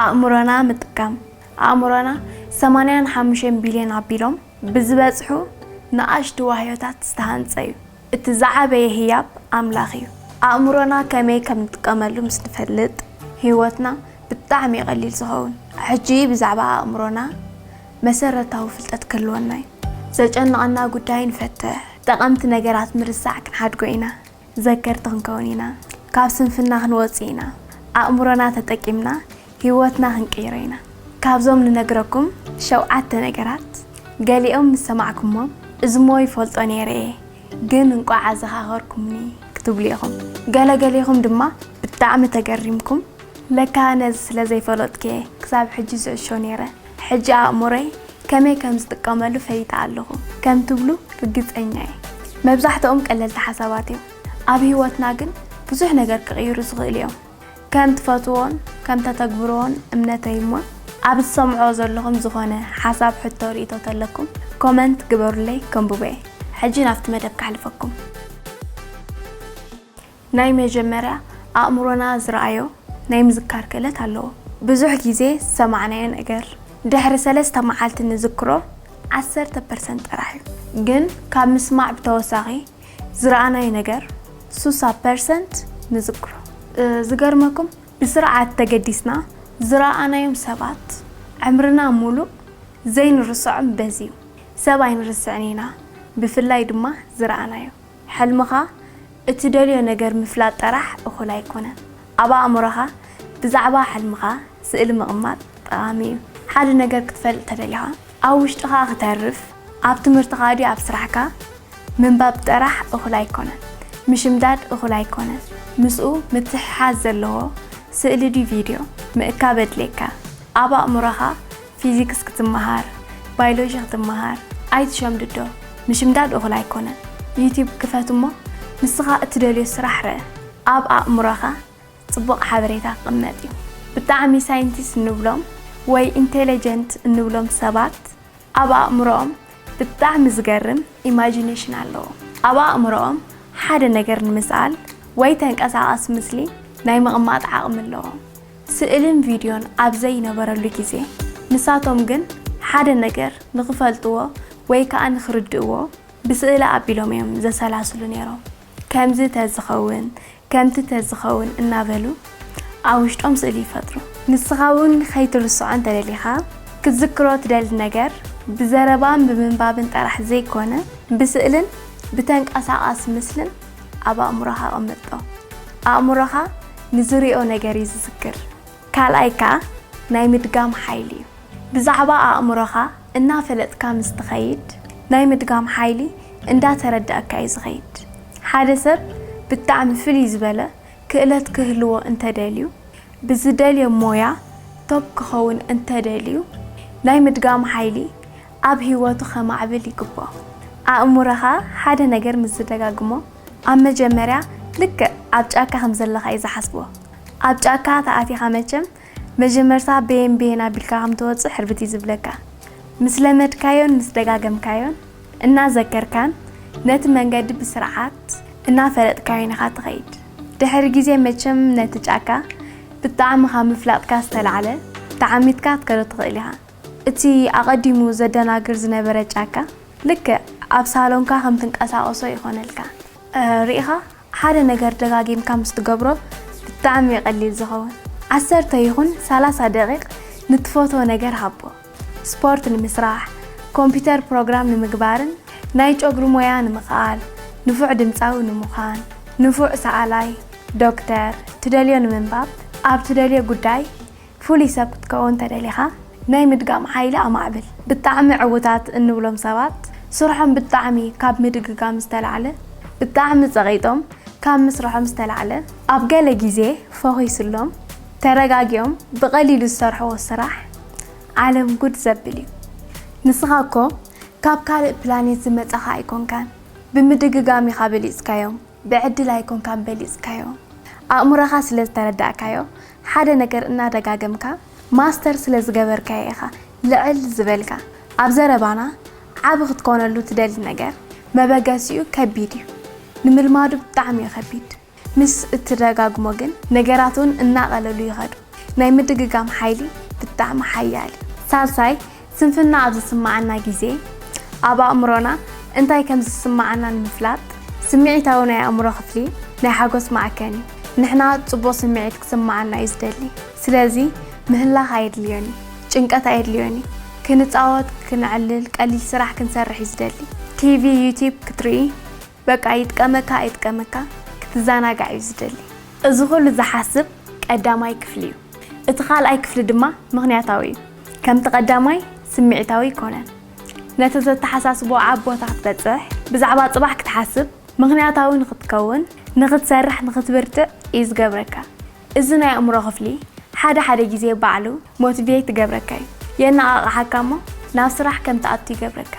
ኣእምሮና ምጥቃም። ኣእምሮና ሰማንያን ሓሙሽተን ቢልዮን ኣቢሎም ብዝበጽሑ ንኣሽቱ ዋህዮታት ዝተሃንጸ እዩ። እቲ ዝዓበየ ህያብ ኣምላኽ እዩ። ኣእምሮና ከመይ ከም ንጥቀመሉ ምስ ንፈልጥ፣ ህይወትና ብጣዕሚ እዩ ቀሊል ዝኸውን። ሕጂ ብዛዕባ ኣእምሮና መሰረታዊ ፍልጠት ክህልወና እዩ። ዘጨንቐና ጉዳይ ንፈትሕ። ጠቐምቲ ነገራት ምርሳዕ ክንሓድጎ ኢና። ዘከርቲ ክንከውን ኢና። ካብ ስንፍና ክንወጽእ ኢና። ኣእምሮና ተጠቂምና ህይወትና ክንቅይሮ ኢና። ካብዞም ንነግረኩም ሸውዓተ ነገራት፣ ገሊኦም ምስ ሰማዕኩሞም፣ "እዝሞ ይፈልጦ ነይረ እየ፣ ግን እንቋዕ ኣዘኻኸርኩምኒ" ክትብሉ ኢኹም። ገለገሊኹም ድማ ብጣዕሚ ተገሪምኩም፣ "ለካ ነዚ ስለ ዘይፈለጥኩ እየ ክሳብ ሕጂ ዝዕሾ ነይረ። ሕጂ ኣእምሮይ ከመይ ከም ዝጥቀመሉ ፈሊጠ ኣለኹ" ከም ትብሉ ርግጸኛ እየ። መብዛሕትኦም ቀለልቲ ሓሳባት እዮም። ኣብ ህይወትና ግን ብዙሕ ነገር ክቕይሩ ዝኽእሉ እዮም። ከም ትፈትዎን ከም ተተግብርዎን እምነተይ እሞ፣ ኣብ ዝሰምዖ ዘለኹም ዝኾነ ሓሳብ፣ ሕቶ፣ ርእይቶ ተለኩም ኮመንት ግበሩለይ፣ ከንብቦ እየ። ሕጂ ናብቲ መደብ ከሕልፈኩም። ናይ መጀመርያ፣ ኣእምሮና ዝረኣዮ ናይ ምዝካር ክእለት ኣለዎ። ብዙሕ ግዜ ዝሰማዕናዮ ነገር ድሕሪ ሰለስተ መዓልቲ ንዝክሮ ዓሰርተ ፐርሰንት ጥራሕ እዩ። ግን ካብ ምስማዕ ብተወሳኺ ዝረኣናዮ ነገር ስሳ ፐርሰንት ንዝክሮ። እ፣ ዝገርመኩም፣ ብስርዓት ተገዲስና ዝረኣናዮም ሰባት ዕምርና ሙሉእ ዘይንርስዖም በዝዩ። ሰብ ኣይንርስዕን ኢና፣ ብፍላይ ድማ ዝረኣናዮ። ሕልምኻ፣ እትደልዮ ነገር ምፍላጥ ጥራሕ እኹል ኣይኮነን። ኣብ ኣእምሮኻ ብዛዕባ ሕልምኻ ስእሊ ምቕማጥ ጠቓሚ እዩ። ሓደ ነገር ክትፈልጥ ተደሊኻ፣ ኣብ ውሽጥኻ ክተርፍ፣ ኣብ ትምህርትኻ ድዩ ኣብ ስራሕካ፣ ምንባብ ጥራሕ እኹል ኣይኮነን። ምሽምዳድ እኹል ኣይኮነን። ምስኡ ምትሕሓዝ ዘለዎ ስእሊ ድዩ ቪድዮ ምእካብ ኣድልየካ። ኣብ ኣእምሮኻ ፊዚክስ ክትመሃር፣ ባዮሎጂ ክትመሃር ኣይትሸምድዶ። ምሽምዳድ እኹል ኣይኮነን። ዩቲዩብ ክፈት እሞ ንስኻ እትደልዮ ስራሕ ርአ። ኣብ ኣእምሮኻ ጽቡቕ ሓበሬታ ክቕመጥ እዩ። ብጣዕሚ ሳይንቲስት እንብሎም ወይ ኢንቴሊጀንት እንብሎም ሰባት ኣብ ኣእምሮኦም ብጣዕሚ ዝገርም ኢማጂኔሽን ኣለዎም። ኣብ ኣእምሮኦም ሓደ ነገር ንምስኣል ወይ ተንቀሳቓሲ ምስሊ ናይ ምቕማጥ ዓቕሚ ኣለዎም። ስእልን ቪድዮን ኣብ ዘይነበረሉ ግዜ፣ ንሳቶም ግን ሓደ ነገር ንኽፈልጥዎ ወይ ከኣ ንኽርድእዎ ብስእሊ ኣቢሎም እዮም ዘሰላስሉ ነይሮም። ከምዚ ተዝኸውን፣ ከምቲ ተዝኸውን እናበሉ ኣብ ውሽጦም ስእሊ ይፈጥሩ። ንስኻ እውን ከይትርስዖ እንተደሊኻ፣ ክትዝክሮ ትደሊ ነገር ብዘረባን ብምንባብን ጥራሕ ዘይኮነ፣ ብስእልን ብተንቀሳቓሲ ምስልን ኣብ ኣእምሮኻ ኣቐምጦ። ኣእምሮኻ ንዝሪኦ ነገር እዩ ዝዝክር። ካልኣይ ከኣ ናይ ምድጋም ሓይሊ እዩ። ብዛዕባ ኣእምሮኻ እናፈለጥካ ምስ ትኸይድ፣ ናይ ምድጋም ሓይሊ እንዳተረዳእካ እዩ ዝኸይድ። ሓደ ሰብ ብጣዕሚ ፍልይ ዝበለ ክእለት ክህልዎ እንተደልዩ፣ ብዝደልዮ ሞያ ቶፕ ክኸውን እንተደልዩ፣ ናይ ምድጋም ሓይሊ ኣብ ህይወቱ ከማዕብል ይግብኦ። ኣእምሮኻ ሓደ ነገር ምስ ዝደጋግሞ፣ ኣብ መጀመርያ ልክዕ ኣብ ጫካ ከም ዘለኻ እዩ ዝሓስቦ። ኣብ ጫካ ተኣቲኻ መቸም መጀመርታ በየን በየን ኣቢልካ ከም ትወጽእ ሕርብት እዩ ዝብለካ። ምስ ለመድካዮን ምስ ደጋገምካዮን እናዘከርካን ነቲ መንገዲ ብስርዓት እናፈለጥካዮን ኢኻ ትኸይድ። ድሕሪ ግዜ መቸም ነቲ ጫካ ብጣዕሚ ካብ ምፍላጥካ ዝተላዕለ ተዓሚትካ ክትከዶ ትኽእል ኢኻ። እቲ ኣቐዲሙ ዘደናግር ዝነበረ ጫካ ልክዕ ኣብ ሳሎንካ ከም ትንቀሳቐሶ ይኾነልካ። እ፣ ርኢኻ ሓደ ነገር ደጋጊምካ ምስ ትገብሮ ብጣዕሚ እዩ ቀሊል ዝኸውን። ዓሰርተ ይኹን ሰላሳ ደቂቕ ንትፈትዎ ነገር ሃቦ። ስፖርት ንምስራሕ፣ ኮምፒውተር ፕሮግራም ንምግባርን ናይ ጨጉሪ ሞያ ንምኽኣል፣ ንፉዕ ድምጻዊ ንምዃን፣ ንፉዕ ሰኣላይ፣ ዶክተር፣ ትደልዮ ንምንባብ፣ ኣብ ትደልዮ ጉዳይ ፍሉይ ሰብ ክትከውን ተደሊኻ፣ ናይ ምድጋም ሓይሊ ኣማዕብል። ብጣዕሚ ዕዉታት እንብሎም ሰባት፣ ስርሖም ብጣዕሚ ካብ ምድግጋም ዝተላዕለ፣ ብጣዕሚ ጸቒጦም ካብ ምስርሖም ዝተላዕለ፣ ኣብ ገለ ግዜ ፈኺስሎም፣ ተረጋጊኦም ብቐሊሉ ዝሰርሕዎ ስራሕ፣ ዓለም ጉድ ዘብል እዩ። ንስኻ እኮ ካብ ካልእ ፕላኔት ዝመጻኻ ኣይኮንካን። ብምድግጋም ኢኻ በሊጽካዮም። ብዕድል ኣይኮንካን በሊጽካዮ። ኣእምሮኻ ስለ ዝተረዳእካዮ፣ ሓደ ነገር እናደጋገምካ ማስተር ስለ ዝገበርካዮ ኢኻ ልዕል ዝበልካ። ኣብ ዘረባና ዓቢ ክትኮነሉ ትደሊ ነገር መበገሲኡ ከቢድ እዩ። ንምልማዱ ብጣዕሚ እዩ ከቢድ። ምስ እትደጋግሞ ግን ነገራት እውን እናቐለሉ ይኸዱ። ናይ ምድግጋም ሓይሊ ብጣዕሚ ሓያል እዩ። ሳልሳይ፣ ስንፍና ኣብ ዝስምዓና ግዜ ኣብ ኣእምሮና እንታይ ከም ዝስምዓና ንምፍላጥ ስምዒታዊ ናይ ኣእምሮ ክፍሊ ናይ ሓጎስ ማዕከን እዩ። ንሕና ጽቡቕ ስምዒት ክስምዓና እዩ ዝደሊ። ስለዚ ምህላኽ ኣየድልዮን እዩ። ጭንቀት ኣየድልዮን እዩ። ክንጻወት፣ ክነዕልል፣ ቀሊል ስራሕ ክንሰርሕ እዩ ዝደሊ። ቲቪ፣ ዩቲብ ክትርኢ በቃ ይጥቀመካ ኣይጥቀመካ ክትዘናጋዕ እዩ ዝደሊ። እዚ ኩሉ ዝሓስብ ቀዳማይ ክፍሊ እዩ። እቲ ካልኣይ ክፍሊ ድማ ምኽንያታዊ እዩ። ከምቲ ቀዳማይ ስምዒታዊ ኣይኮነን። ነቲ ዘተሓሳስቦ ዓብ ቦታ ክትበጽሕ፣ ብዛዕባ ጽባሕ ክትሓስብ፣ ምኽንያታዊ ንኽትከውን፣ ንኽትሰርሕ፣ ንኽትብርትዕ እዩ ዝገብረካ። እዚ ናይ ኣእምሮ ክፍሊ ሓደ ሓደ ግዜ ባዕሉ ሞቲቬት ትገብረካ እዩ። የነቓቕሓካ እሞ ናብ ስራሕ ከም ትኣቱ ይገብረካ።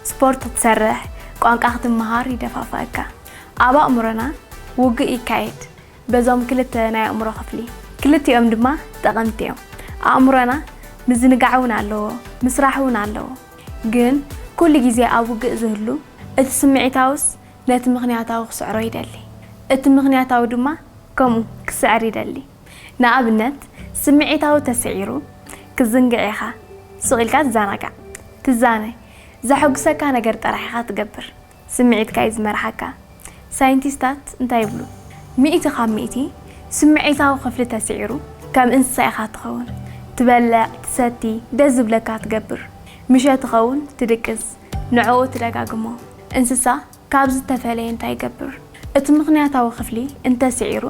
ስፖርት ክትሰርሕ፣ ቋንቋ ክትመሃር ይደፋፍኣካ። ኣብ ኣእምሮና ውግእ ይካየድ በዞም ክልተ ናይ ኣእምሮ ክፍሊ። ክልቲኦም ድማ ጠቐምቲ እዮም። ኣእምሮና ምዝንጋዕ እውን ኣለዎ፣ ምስራሕ እውን ኣለዎ። ግን ኩሉ ግዜ ኣብ ውግእ ዝህሉ እቲ ስምዒታውስ ነቲ ምኽንያታዊ ክስዕሮ ይደሊ። እቲ ምኽንያታዊ ድማ ከምኡ ክስዕር ይደሊ። ንኣብነት ስምዒታዊ ተስዒሩ ክትዝንግዕ ኢኻ። ስቕ ኢልካ ትዘናጋዕ። ትዛነ። ዘሐጉሰካ ነገር ጥራሕ ኢኻ ትገብር። ስምዒትካ እዩ ዝመርሓካ። ሳይንቲስታት እንታይ ይብሉ? ሚእቲ ካብ ሚእቲ ስምዒታዊ ክፍሊ ተስዒሩ ከም እንስሳ ኢኻ ትኸውን። ትበልዕ፣ ትሰቲ፣ ደስ ዝብለካ ትገብር። ምሸት ይኸውን ትድቅስ፣ ንዕኡ ትደጋግሞ። እንስሳ ካብዚ ዝተፈለየ እንታይ ይገብር? እቲ ምኽንያታዊ ክፍሊ እንተስዒሩ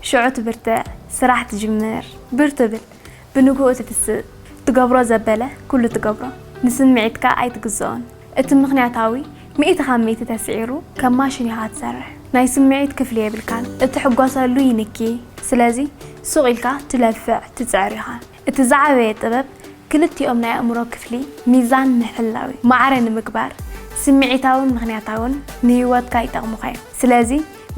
ሽዑ ትብርትዕ፣ ስራሕ ትጅምር፣ ብር ትብል። ብንግኡ ትትስእ፣ ትገብሮ ዘበለ ኩሉ ትገብሮ። ንስምዒትካ ኣይትግዝኦን። እቲ ምኽንያታዊ ሚእቲ ካብ ሚእቲ ተስዒሩ ከም ማሽን ኢኻ ትሰርሕ። ናይ ስምዒት ክፍሊ የብልካን። እትሕጎሰሉ ይንኪ። ስለዚ ሱቕ ኢልካ ትለፍዕ፣ ትጽዕር ኢኻ። እቲ ዝዓበየ ጥበብ ክልቲኦም ናይ ኣእምሮ ክፍሊ ሚዛን ምሕላው እዩ። ማዕረ ንምግባር ስምዒታውን ምኽንያታውን ንህይወትካ ይጠቕሙኻ እዮም። ስለዚ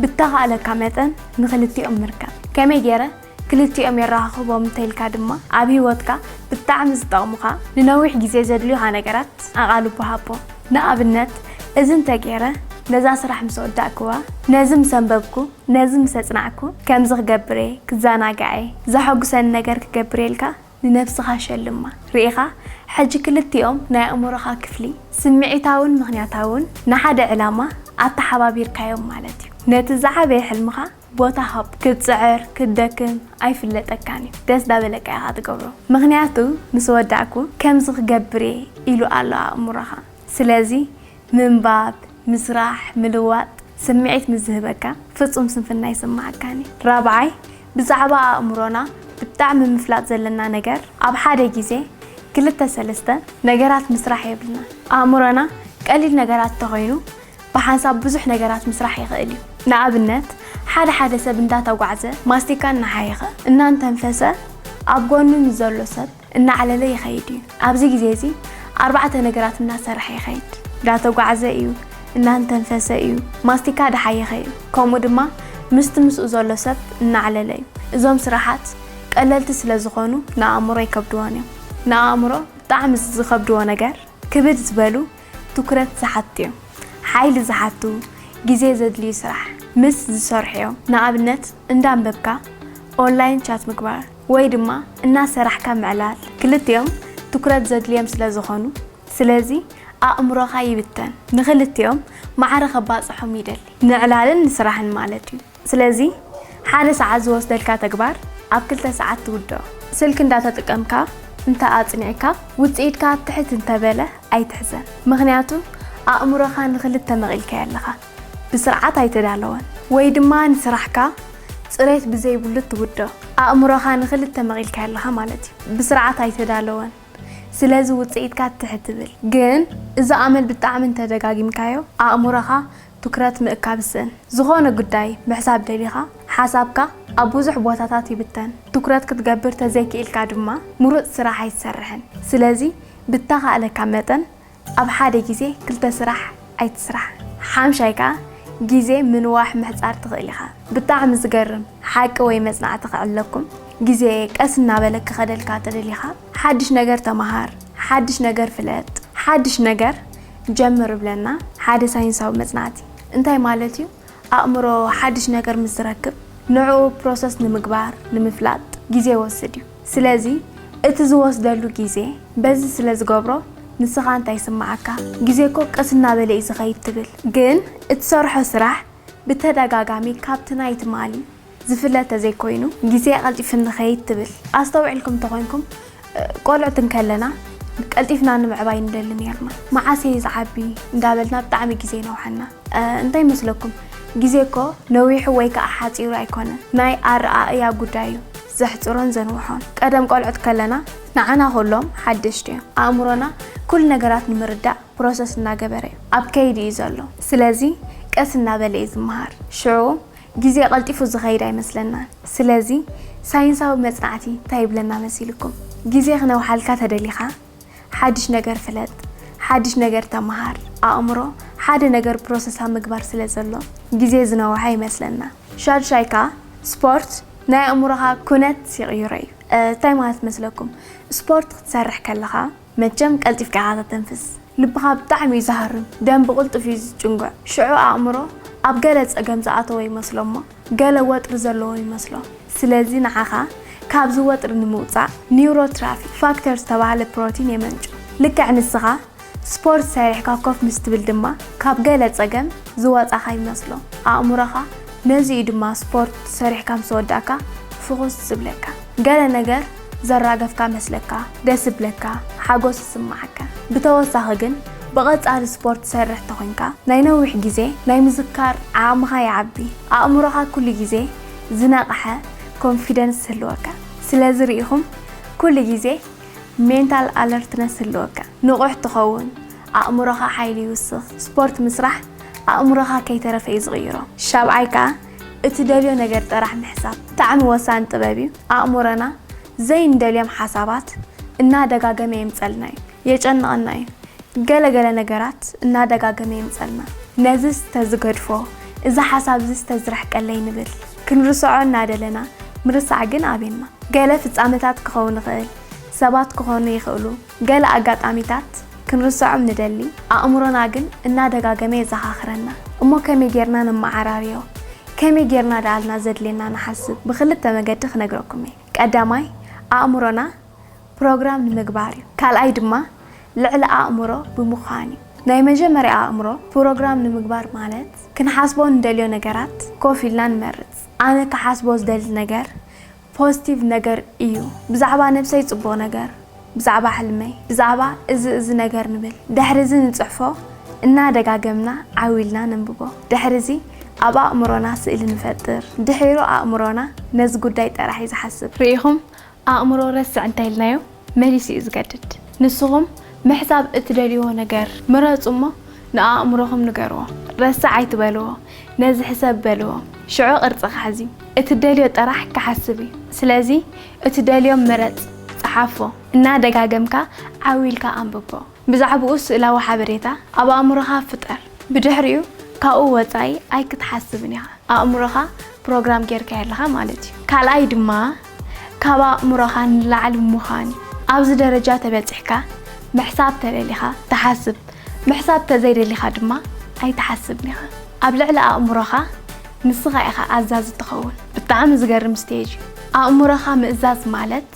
ብተኻእለካ መጠን ንኽልቲኦም ምርከብ። ከመይ ገይረ ክልቲኦም የራኻኽቦም እንተኢልካ ድማ ኣብ ህይወትካ ብጣዕሚ ዝጠቕሙኻ ንነዊሕ ግዜ ዘድልዩኻ ነገራት ኣቓልቦ ሃቦም። ንኣብነት እዚ እንተገይረ ነዛ ስራሕ ምስ ወዳእክዋ፣ ነዚ ምስ ኣንበብኩ፣ ነዚ ምስ ኣጽናዕኩ፣ ከምዚ ክገብር እየ፣ ክዘናጋዕ እየ፣ ዘሐጉሰኒ ነገር ክገብር እየ ኢልካ ንነብስኻ ሸልማ። ርኢኻ? ሕጂ ክልቲኦም ናይ ኣእምሮኻ ክፍሊ ስምዒታውን ምኽንያታውን ንሓደ ዕላማ ኣተሓባቢርካዮም ማለት እዩ። ነቲ ዝዓበየ ሕልምኻ ቦታ ሃብ። ክትጽዕር፣ ክትደክም ኣይፍለጠካን እዩ። ደስ ዳበለካ ኢኻ ትገብሮ። ምኽንያቱ ምስ ወዳእኩ ከምዚ ክገብር እየ ኢሉ ኣሎ ኣእምሮኻ። ስለዚ ምንባብ፣ ምስራሕ፣ ምልዋጥ ስምዒት ምስ ዝህበካ ፍጹም ስንፍና ኣይስምዓካን እዩ። ራብዓይ፣ ብዛዕባ ኣእምሮና ብጣዕሚ ምፍላጥ ዘለና ነገር ኣብ ሓደ ግዜ ክልተ ሰለስተ ነገራት ምስራሕ የብልና። ኣእምሮና ቀሊል ነገራት እንተኾይኑ ብሓንሳብ ብዙሕ ነገራት ምስራሕ ይኽእል እዩ። ንኣብነት ሓደ ሓደ ሰብ እንዳተጓዕዘ ማስቲካ እናሓየኸ እናንተንፈሰ ኣብ ጎኑ ንዘሎ ሰብ እናዕለለ ይኸይድ እዩ። ኣብዚ ግዜ እዚ ኣርባዕተ ነገራት እናሰርሐ ይኸይድ። እንዳተጓዕዘ እዩ፣ እናንተንፈሰ እዩ፣ ማስቲካ ዳሓየኸ እዩ፣ ከምኡ ድማ ምስቲ ምስኡ ዘሎ ሰብ እናዕለለ እዩ። እዞም ስራሓት ቀለልቲ ስለ ዝኾኑ ንኣእምሮ ኣይከብድዎን እዮም። ንኣእምሮ ብጣዕሚ ዝኸብድዎ ነገር ክብድ ዝበሉ ትኩረት ዝሓቱ እዮም። ሓይሊ ዝሓቱ፣ ግዜ ዘድልዩ ስራሕ ምስ ዝሰርሑ እዮም። ንኣብነት እንዳንበብካ ኦንላይን ቻት ምግባር ወይ ድማ እናሰራሕካ ምዕላል ክልቲኦም ትኩረት ዘድልዮም ስለ ዝኾኑ፣ ስለዚ ኣእምሮኻ ይብተን። ንኽልቲኦም ማዕረ ከባጽሖም ይደሊ። ምዕላልን ምስራሕን ማለት እዩ። ስለዚ ሓደ ሰዓት ዝወስደልካ ተግባር ኣብ ክልተ ሰዓት ትውድኦ። ስልኪ እንዳተጠቀምካ እንተ ኣጽኒዕካ ውጽኢትካ ትሕት እንተበለ ኣይትሕዘን። ምኽንያቱ ኣእምሮኻ ንኽልተ መቒልካዮ ኣለኻ። ብስርዓት ኣይተዳለወን ወይ ድማ ንስራሕካ ጽሬት ብዘይብሉ ትውድኦ። ኣእምሮኻ ንኽልተ መቒልካዮ ኣለኻ ማለት እዩ። ብስርዓት ኣይተዳለወን። ስለዚ ውጽኢትካ ትሕት ትብል። ግን እዚ ኣመል ብጣዕሚ እንተደጋጊምካዮ ኣእምሮኻ ትኩረት ምእካብ ይስእን። ዝኾነ ጉዳይ ምሕሳብ ደሊኻ ሓሳብካ ኣብ ብዙሕ ቦታታት ይብተን። ትኩረት ክትገብር ተዘይክኢልካ ድማ ምሩጽ ስራሕ ኣይትሰርሕን። ስለዚ ብተኻእለካ መጠን ኣብ ሓደ ግዜ ክልተ ስራሕ ኣይትስራሕ። ሓምሻይ ከኣ ግዜ ምንዋሕ ምሕጻር ትኽእል ኢኻ። ብጣዕሚ ዝገርም ሓቂ ወይ መጽናዕቲ ከዕልለኩም። ግዜ ቀስ እናበለ ክኸደልካ ተደሊኻ ሓድሽ ነገር ተመሃር፣ ሓድሽ ነገር ፍለጥ፣ ሓድሽ ነገር ጀምር እብለና ሓደ ሳይንሳዊ መጽናዕቲ። እንታይ ማለት እዩ? ኣእምሮ ሓድሽ ነገር ምስ ዝረክብ ንዕኡ ፕሮሰስ ንምግባር፣ ንምፍላጥ ግዜ ይወስድ እዩ። ስለዚ እቲ ዝወስደሉ ግዜ በዚ ስለ ዝገብሮ ንስኻ እንታይ ይስምዓካ? ግዜ እኮ ቀስ እናበለ እዩ ዝኸይድ ትብል፣ ግን እትሰርሖ ስራሕ ብተደጋጋሚ ካብቲ ናይ ትማሊ ዝፍለ ተዘይኮይኑ ግዜ ቀልጢፉ ንኸይድ ትብል። ኣስተውዒልኩም እንተኾይንኩም ቆልዑት እንከለና ቀልጢፍና ንምዕባይ ንደሊ ነርና። መዓስ እየ ዝዓቢ እንዳበልና ብጣዕሚ ግዜ ይነውሓና። እንታይ ይመስለኩም? ግዜ እኮ ነዊሑ ወይ ከዓ ሓፂሩ ኣይኮነን፣ ናይ ኣረኣእያ ጉዳይ እዩ ዘሕፅሮን ዘንውሖን። ቀደም ቆልዑት ከለና ንዓና ኩሎም ሓደሽቲ እዮም። ኣእምሮና ኩሉ ነገራት ንምርዳእ ፕሮሰስ እናገበረ እዩ ኣብ ከይዲ እዩ ዘሎ። ስለዚ ቀስ እናበለ እዩ ዝመሃር። ሽዑ ግዜ ቀልጢፉ ዝኸይድ ኣይመስለናን። ስለዚ ሳይንሳዊ መፅናዕቲ እንታይ ይብለና መሲልኩም? ግዜ ክነውሓልካ ተደሊኻ ሓድሽ ነገር ፍለጥ፣ ሓድሽ ነገር ተመሃር። ኣእምሮ ሓደ ነገር ፕሮሰስ ኣብ ምግባር ስለ ዘሎ ግዜ ዝነውሐ ይመስለና። ሻድሻይ ከኣ ስፖርት ናይ ኣእምሮኻ ኩነት ይቕይሮ እዩ። እንታይ ማለት መስለኩም? ስፖርት ክትሰርሕ ከለኻ መቸም ቀልጢፍካ ኢኻ ተተንፍስ። ልብኻ ብጣዕሚ እዩ ዝሃርም፣ ደም ብቕልጡፍ እዩ ዝጭንጉዕ። ሽዑ ኣእምሮ ኣብ ገለ ጸገም ዝኣተወ ይመስሎ እሞ ገለ ወጥሪ ዘለዎ ይመስሎ። ስለዚ ንዓኻ ካብዚ ወጥሪ ንምውጻእ ኒውሮትራፊክ ፋክተር ዝተባህለ ፕሮቲን የመንጩ። ልክዕ ንስኻ ስፖርት ሰሪሕካ ኮፍ ምስ ትብል ድማ ካብ ገለ ጸገም ዝወጻኻ ይመስሎ። ኣእምሮኻ ነዚ እዩ ድማ ስፖርት ሰሪሕካ ምስ ወዳእካ ፍኹስ ዝብለካ። ገለ ነገር ዘራገፍካ መስለካ፣ ደስ ዝብለካ፣ ሓጎስ ይስምዓካ። ብተወሳኺ ግን ብቐጻሊ ስፖርት ትሰርሕ ተኾይንካ ናይ ነዊሕ ግዜ ናይ ምዝካር ዓቕምኻ ይዓቢ። ኣእምሮኻ ኩሉ ግዜ ዝነቕሐ ኮንፊደንስ ይህልወካ። ስለዚ ርኢኹም ኩሉ ግዜ ሜንታል ኣለርትነስ ህልወካ። ንቑሕ ትኸውን፣ ኣእምሮኻ ሓይሊ ይውስኽ። ስፖርት ምስራሕ ኣእምሮኻ ከይተረፈ እዩ ዝቕይሮ። ሻብዓይ ከኣ እትደልዮ ነገር ጥራሕ ምሕሳብ ብጣዕሚ ወሳኒ ጥበብ እዩ። ኣእምሮና ዘይንደልዮም ሓሳባት እናደጋገመ የምጸልና እዩ፣ የጨንቐና እዩ። ገለ ገለ ነገራት እናደጋገመ የምጸልና። ነዚስ ተዝገድፎ፣ እዚ ሓሳብ እዚስ ተዝርሕቀለይ ንብል። ክንርስዖ እናደለና ምርሳዕ ግን ኣብየና። ገለ ፍጻመታት ክኸውን ይኽእል፣ ሰባት ክኾኑ ይኽእሉ፣ ገለ ኣጋጣሚታት ክንርስዖም ንደሊ፣ ኣእምሮና ግን እናደጋገመ የዘኻኽረና። እሞ ከመይ ጌርና ነመዓራርዮ? ከመይ ጌርና ደኣልና ዘድልየና ንሓስብ? ብኽልተ መገዲ ክነግረኩም እየ። ቀዳማይ፣ ኣእምሮና ፕሮግራም ንምግባር እዩ። ካልኣይ ድማ ልዕሊ ኣእምሮ ብምዃን እዩ። ናይ መጀመርያ ኣእምሮ ፕሮግራም ንምግባር ማለት ክንሓስቦ ንደልዮ ነገራት ኮፍ ኢልና ንመርጽ። ኣነ ክሓስቦ ዝደሊ ነገር ፖዚቲቭ ነገር እዩ። ብዛዕባ ነብሰይ ጽቡቕ ነገር፣ ብዛዕባ ሕልመይ፣ ብዛዕባ እዚ እዚ ነገር ንብል። ድሕሪ እዚ ንጽሕፎ እናደጋገምና ዓው ኢልና ነንብቦ። ድሕሪ እዚ ኣብ ኣእምሮና ስእሊ ንፈጥር። ድሒሩ ኣእምሮና ነዚ ጉዳይ ጥራሕ እዩ ዝሓስብ። ርኢኹም? ኣእምሮ ረስዕ እንተ ኢልናዮ መሊሱ እዩ ዝገድድ። ንስኹም ምሕሳብ እትደልይዎ ነገር ምረጹ እሞ ንኣእምሮኹም ንገርዎ። ረስዕ ኣይትበልዎ፣ ነዚ ሕሰብ በልዎ። ሽዑ ቅርጺ ክሕዝ እዩ። እትደልዮ ጥራሕ ክሓስብ እዩ። ስለዚ እትደልዮ ምረጽ፣ ጸሓፎ፣ እናደጋገምካ ዓው ኢልካ ኣንብቦ። ብዛዕባኡ ስእላዊ ሓበሬታ ኣብ ኣእምሮኻ ፍጠር። ብድሕሪኡ ካብኡ ወጻኢ ኣይክትሓስብን ኢኻ። ኣእምሮኻ ፕሮግራም ጌርካዮ ኣለኻ ማለት እዩ። ካልኣይ ድማ ካብ ኣእምሮኻ ንላዕሊ ምዃን እዩ። ኣብዚ ደረጃ ተበጺሕካ ምሕሳብ ተደሊኻ ትሓስብ፣ ምሕሳብ ተዘይደሊኻ ድማ ኣይትሓስብን ኢኻ። ኣብ ልዕሊ ኣእምሮኻ ንስኻ ኢኻ ኣዛዚ ትኸውን። ብጣዕሚ ዝገርም ስቴጅ እዩ። ኣእምሮኻ ምእዛዝ ማለት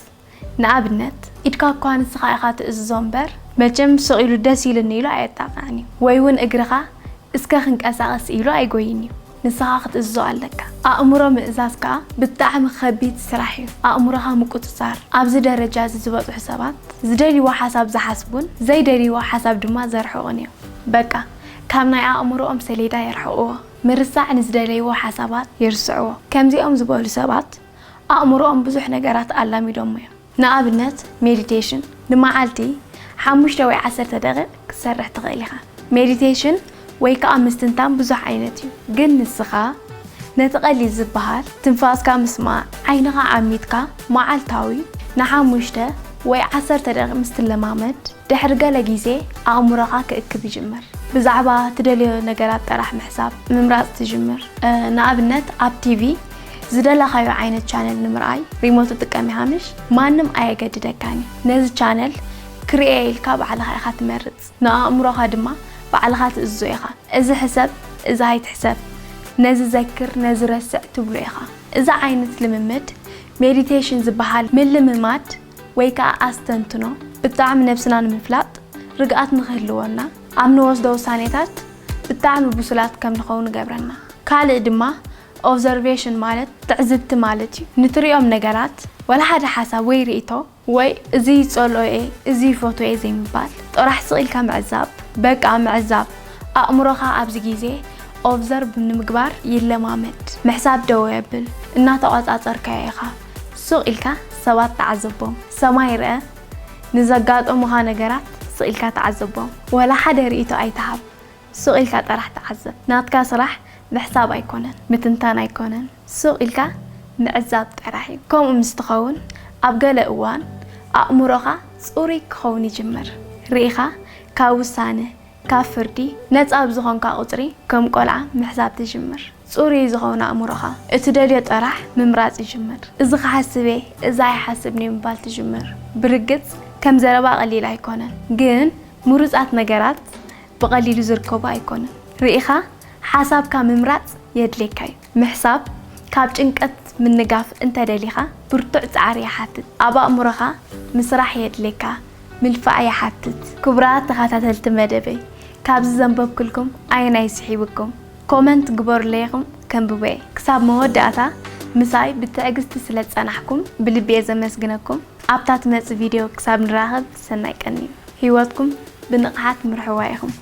ንኣብነት፣ ኢድካ እኳ ንስኻ ኢኻ ትእዝዞ እምበር፣ መቸም ስቕ ኢሉ ደስ ኢሉኒ ኢሉ ኣየጣቕዕን እዩ። ወይ እውን እግርኻ እስከ ክንቀሳቐስ ኢሉ ኣይጎይን እዩ። ንስኻ ክትእዝዞ ኣለካ። ኣእምሮ ምእዛዝ ከኣ ብጣዕሚ ከቢድ ስራሕ እዩ። ኣእምሮኻ ምቁጽጻር። ኣብዚ ደረጃ እዚ ዝበጽሑ ሰባት ዝደልይዎ ሓሳብ ዝሓስቡን ዘይደልይዎ ሓሳብ ድማ ዘርሕቑን እዮም። በቃ፣ ካብ ናይ ኣእምሮኦም ሰሌዳ የርሕቕዎ። ምርሳዕ ንዝደለይዎ ሓሳባት የርስዕዎ። ከምዚኦም ዝበሉ ሰባት ኣእምሮኦም ብዙሕ ነገራት ኣላሚዶሞ እዮም። ንኣብነት ሜዲቴሽን፣ ንመዓልቲ ሓሙሽተ ወይ ዓሰርተ ደቂቕ ክትሰርሕ ትኽእል ኢኻ። ሜዲቴሽን ወይ ከኣ ምስትንታን ብዙሕ ዓይነት እዩ፣ ግን ንስኻ ነቲ ቀሊል ዝበሃል ትንፋስካ ምስማዕ፣ ዓይንኻ ዓሚትካ መዓልታዊ ንሓሙሽተ ወይ ዓሰርተ ደቂቕ ምስ ትለማመድ፣ ድሕሪ ገለ ግዜ ኣእምሮኻ ክእክብ ይጅምር። ብዛዕባ ትደልዮ ነገራት ጥራሕ ምሕሳብ ምምራጽ ትጅምር። እ፣ ንኣብነት ኣብ ቲቪ ዝደለኻዮ ዓይነት ቻነል ንምርኣይ ሪሞት ትጥቀም ኢኻ ምሽ? ማንም ኣየገድደካን እዩ። ነዚ ቻነል ክርኤ ኢልካ ባዕልኻ ኢኻ ትመርጽ። ንኣእምሮኻ ድማ ባዕልኻ ትእዝዞ ኢኻ። እዚ ሕሰብ፣ እዚ ኣይትሕሰብ፣ ነዚ ዘክር፣ ነዚ ረስዕ ትብሎ ኢኻ። እዚ ዓይነት ልምምድ ሜዲቴሽን ዝበሃል ምልምማድ ወይ ከዓ ኣስተንትኖ ብጣዕሚ ነብስና ንምፍላጥ ርግኣት ንክህልወና ኣብ ንወስዶ ውሳኔታት ብጣዕሚ ብሱላት ከም ንኸውን ይገብረና። ካልእ ድማ ኦብዘርቬሽን ማለት ትዕዝብቲ ማለት እዩ። ንትሪኦም ነገራት ወላ ሓደ ሓሳብ ወይ ርእይቶ ወይ እዚ ይጸልኦ እየ እዚ ይፈትዎ እየ ዘይምባል ጥራሕ ስቕ ኢልካ ምዕዛብ። በቃ ምዕዛብ። ኣእምሮኻ ኣብዚ ግዜ ኦብዘርቭ ንምግባር ይለማመድ። ምሕሳብ ደው የብል። እናተቖጻጸርካዮ ኢኻ። ሱቕ ኢልካ ሰባት ተዓዘቦም። ሰማይ ርአ። ንዘጋጠሙኻ ነገራት ስቕ ኢልካ ተዓዘቦም። ወላ ሓደ ርእይቶ ኣይትሃብ። ሱቕ ኢልካ ጥራሕ ተዓዘብ። ናትካ ስራሕ ምሕሳብ ኣይኮነን፣ ምትንታን ኣይኮነን። ሱቕ ኢልካ ምዕዛብ ጥራሕ እዩ። ከምኡ ምስ ትኸውን ኣብ ገለ እዋን ኣእምሮኻ ጽሩይ ክኸውን ይጅምር። ርኢኻ ካብ ውሳነ፣ ካብ ፍርዲ ነጻ ብዝኾንካ ቁጽሪ ከም ቆልዓ ምሕሳብ ትጅምር። ጽሩይ ዝኸውን ኣእምሮኻ እትደልዮ ጥራሕ ምምራጽ ይጅምር። እዚ ክሓስብ እየ፣ እዚ ኣይሓስብን እየ ምባል ትጅምር። ብርግጽ ከም ዘረባ ቀሊል ኣይኮነን፣ ግን ምሩጻት ነገራት ብቐሊሉ ዝርከቡ ኣይኮኑን። ርኢኻ ሓሳብካ ምምራጽ የድልየካ እዩ። ምሕሳብ ካብ ጭንቀት ምንጋፍ እንተደሊኻ ብርቱዕ ጻዕሪ ይሓትት። ኣብ ኣእምሮኻ ምስራሕ የድልየካ፣ ምልፋዕ ይሓትት። ክቡራት ተኸታተልቲ መደበይ፣ ካብዚ ዘንበብኩልኩም ኣየናይ ስሒብኩም? ኮመንት ግበሩለይ ኢኹም ከንብቦ እየ። ክሳብ መወዳእታ ምሳይ ብትዕግስቲ ስለ ዝጸናሕኩም ብልቢ እየ ዘመስግነኩም። ኣብታ ትመጽእ ቪድዮ ክሳብ ንራኸብ ሰናይ ቀን እዩ። ህይወትኩም ብንቕሓት ምርሕዋ ኢኹም።